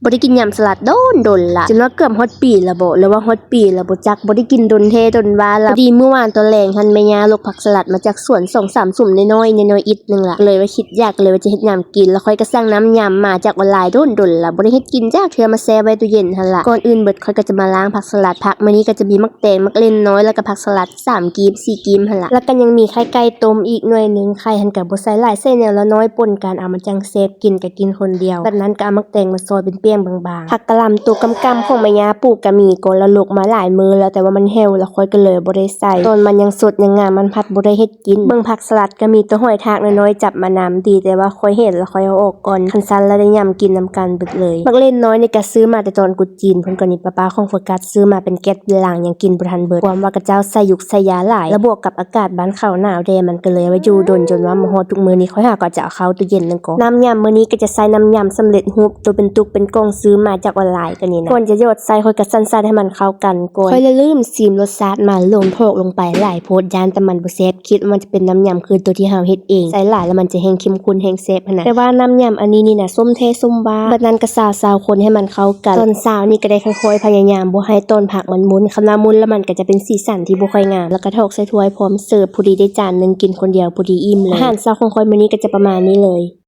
ບໍ່ໄດ້ກິນຍຳສະຫຼັດດົນໆລະ ຈົນວ່າເກືອບຮອດປີລະບໍ ຫຼືວ່າຮອດປີລະບໍ່ຈັກ ບໍ່ໄດ້ກິນດົນແທ້ດົນວ່າລະ. ພໍດີມື້ວານຕອນແລງຫັ້ນ ແມ່ຍ່າຫຼົກຜັກສະຫຼັດມາຈາກສວນສອງສາມສຸມນ້ອຍໆ ນ້ອຍໆ ໜ້ອຍໜຶ່ງລະ ກໍເລີຍວ່າຄິດຢາກ ກໍເລີຍວ່າຈະເຮັດຍຳກິນ ແລ້ວຂ້ອຍກໍສັ່ງນ້ຳຍຳມາຈາກອອນລາຍດົນໆລະ ບໍ່ໄດ້ເຮັດກິນຈັກເທື່ອ ມາແຊ່ໄວ້ຕູ້ເຢັນຫັ້ນລະ. ກ່ອນອື່ນເບິດ ຂ້ອຍກໍຈະມາລ້າງຜັກສະຫຼັດ. ຜັກມື້ນີ້ກໍຈະມີໝາກແຕງ ໝາກເລັ່ນນ້ອຍ ແລ້ວກໍຜັກສະຫຼັດ ສາມກີບ ສີ່ກີບຫັ້ນລະ ແລ້ວກໍຍັງມີໄຂ່ໄກ່ຕົ້ມອີກໜ່ວຍໜຶ່ງ. ໄຂ່ຫັ້ນກໍບໍ່ໃສ່ຫຼາຍ ໃສ່ແນວລະໜ້ອຍປົນກັນ ເອົາມາຈັ່ງແຊບກິນ ກໍກິນຄົນດຽວ. ແບບນັ້ນກໍເອົາໝາກແຕງມາຊອຍເປັນປ່ຽງບາງໆ. ຜັກກະຫຼ່ຳໂຕກຳໆຂອງແມ່ຍ່າປູກກໍມີ ກໍລະຫຼົກມາຫຼາຍມື້ແລ້ວ ແຕ່ວ່າມັນແຫ້ວ ແລ້ວຂ້ອຍກໍເລີຍບໍ່ໄດ້ໃສ່. ຕອນມັນຍັງສົດຍັງງາມ ມັນພັດບໍ່ໄດ້ເຮັດກິນ. ເບິ່ງຜັກສະຫຼັດກໍມີແຕ່ຫອຍທາກນ້ອຍໆຈັບມານຳ. ດີແຕ່ວ່າຂ້ອຍເຫັນ ແລ້ວຂ້ອຍເອົາອອກ ກ່ອນ ຄັນຊັ້ນລະໄດ້ຍຳກິນນຳກັນເບິດເລີຍ. ໝາກເລັ່ນນ້ອຍນີ້ກະຊື້ມາແຕ່ຕອນກຸດຈີນພຸ້ນ ກໍນີ້ປ້າໆຂອງໂຟກັສຊື້ມາເປັນແກັດເປັນລັງ ຍັງກິນບໍ່ທັນເບິດ ຄວາມວ່າເຂົາເຈົ້າໃສ່ຢູກໃສ່ຢາຫຼາຍ ລະບວກກັບອາກາດບ້ານເຂົາໜາວແດ່ ມັນກໍເລີຍວ່າຢູ່ດົນ ຈົນວ່າມາຮອດທຸກມື້ນີ້ ຂ້ອຍຫາກໍຈະເອົາເຂົ້າຕູ້ເຢັນນັ້ນກໍ. ນ້ຳຍຳມື້ນີ້ກໍຈະໃສ່ນ້ຳຍຳສຳເລັດຮູບ ໂຕເປັນຕຸກເປັນກ່ອງ ຊື້ມາຈາກອອນລາຍ ກໍນີ້ນະ. ກ່ອນຈະຢອດໃສ່ ຂ້ອຍກໍສັ່ນໆໃຫ້ມັນເຂົ້າກັນກ່ອນ. ຂ້ອຍລະລືມຊີມລົດຊາດ ມາລົງຖອກລົງໄປຫຼາຍໂພດ ຢ້ານແຕ່ມັນບໍ່ແຊບ ຄິດວ່າມັນຈະເປັນນ້ຳຍຳຄືໂຕທີ່ເຮົາເຮັດເອງ ໃສ່ຫຼາຍແລ້ວມັນຈະແຮ່ງເຂັ້ມຂຸ້ນແຮ່ງແຊບຫັ້ນນະ. ແຕ່ວ່ານ້ຳຍຳອັນນີ້ນີ້ນະ ສົ້ມແທ້ສົ້ມວ່າ. ບາດນັ້ນກໍຊາວໆຄົນໃຫ້ມັນເຂົ້າກັນ. ຕອນຊາວນີ້ກໍໄດ້ຄ່ອຍໆພະຍາຍາມບໍ່ໃຫ້ຕອນຜັກມັນໝຸ່ນ ຄັນວ່າໝຸ່ນແລ້ວມັນກໍຈະເປັນສີສັນທີ່ບໍ່ຄ່ອຍງາມ. ແລ້ວກໍຖອກໃສ່ຖ້ວຍພ້ອມເສີບ ພໍດີໄດ້ຈານໜຶ່ງ ກິນຄົນດຽວພໍດີອີ່ມເລີຍ. ອາຫານເຊົ້າຂອງຂ້ອຍມື້ນີ້ກໍຈະປະມານນີ້ເລີຍ.